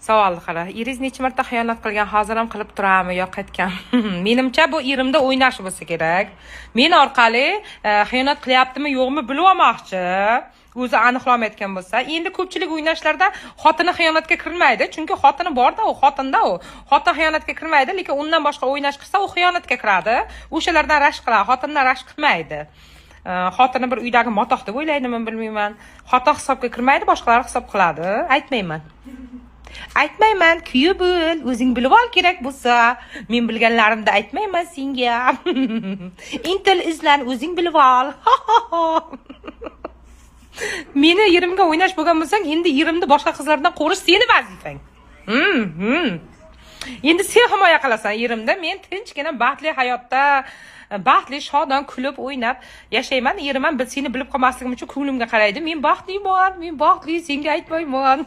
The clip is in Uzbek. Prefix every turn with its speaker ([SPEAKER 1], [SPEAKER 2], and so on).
[SPEAKER 1] Savolni qara: "Eringiz necha marta xiyonat qilgan, hozir ham qilib turadimi yo qaytgan?" Menimcha, bu erimda o'ynash bo'lsa kerak. Men orqali xiyonat qilyaptimi, yo'qmi, bilib olmoqchi, o'zi aniqlamayotgan bo'lsa. Endi ko'pchilik o'ynashlarda xotini xiyonatga kirmaydi, chunki xotini borda, u xotinda, u xotin xiyonatga kirmaydi. Lekin undan boshqa o'ynash qilsa, u xiyonatga kiradi. O'shalardan rashk qiladi, xotindan rashk qilmaydi. Xotini bir uydagi matoh deb o'ylaydimi, bilmayman. Xotin hisobga kirmaydi, boshqalar hisob qiladi. Aytmayman, aytmayman, kuyov bo'l, o'zing bilib ol kerak bo'lsa. Men bilganlarimni aytmayman senga. Intil, izlan, o'zing bilib ol. Meni erimga o'ynash bo'lgan bo'lsang, endi erimni boshqa qizlardan qo'rish seni vazifang. Endi sen himoya qilasan erimni. Men tinchgina, baxtli hayotda, baxtli, shodon, kulib o'ynab yashayman. Erim ham seni bilib qolmasligim uchun ko'nglimga qaraydi. Men baxtliman, men baxtli, senga aytmayman.